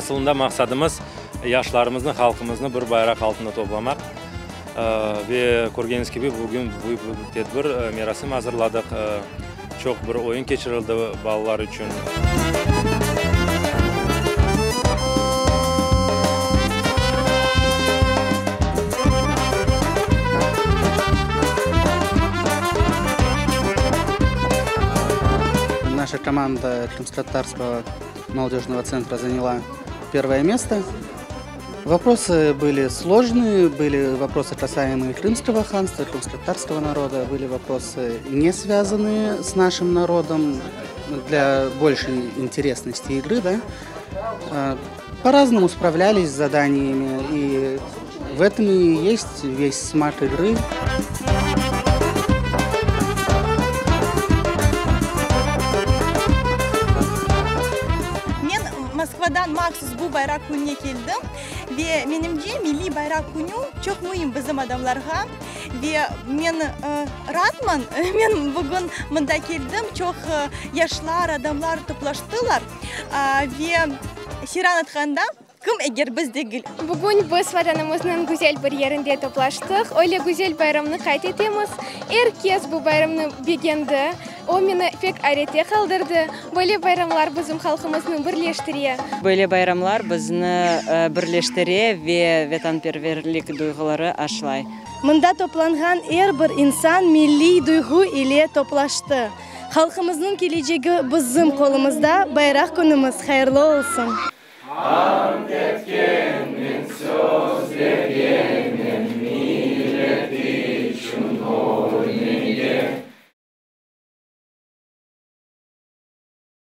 Asılında maqsadımız, yaşlarımıznı, halqımıznı bir bayraq altında toplamaq. Ve körgeniñiz kibi, bugün büyük bir tedbir, merasim azırladıq, çoq bir oyun keçirildi balalar içün. Naşa komanda Krımskotatarskogo молодежного центра заняла первое место. Вопросы были сложные, были вопросы, касаемые Крымского ханства, крымско-татарского народа, были вопросы, не связанные с нашим народом, для большей интересности игры, да. По-разному справлялись с заданиями, и в этом и есть весь смак игры. Men Moskvadan mahsus bu bayraq kününe keldim ve menimce milliy bayraq künü çoq müim bizim adamlarğa ve men raatman, men bugün mında keldim, çoq yaşlar, adamlar toplaştılar ve Seyran aytqanda, Kim eger biz degil? Bugün biz Vatanımıznıñ güzel bir yerinde toplaştıq, öyle güzel bayramnı qayd etemiz. Er kes bu bayramnı begendi, o meni pek ayrette qaldırdı. Böyle bayramlar bizim halqımıznı birleştire. Böyle bayramlar bizni birleştire ve vetanperverlik duyğuları aşlay. Mında toplanğan er bir insan milliy duyğu ile toplaştı. Halqımıznıñ kelecegi bizim qolumızda, bayraq künümiz hayırlı olsun! Ant etken.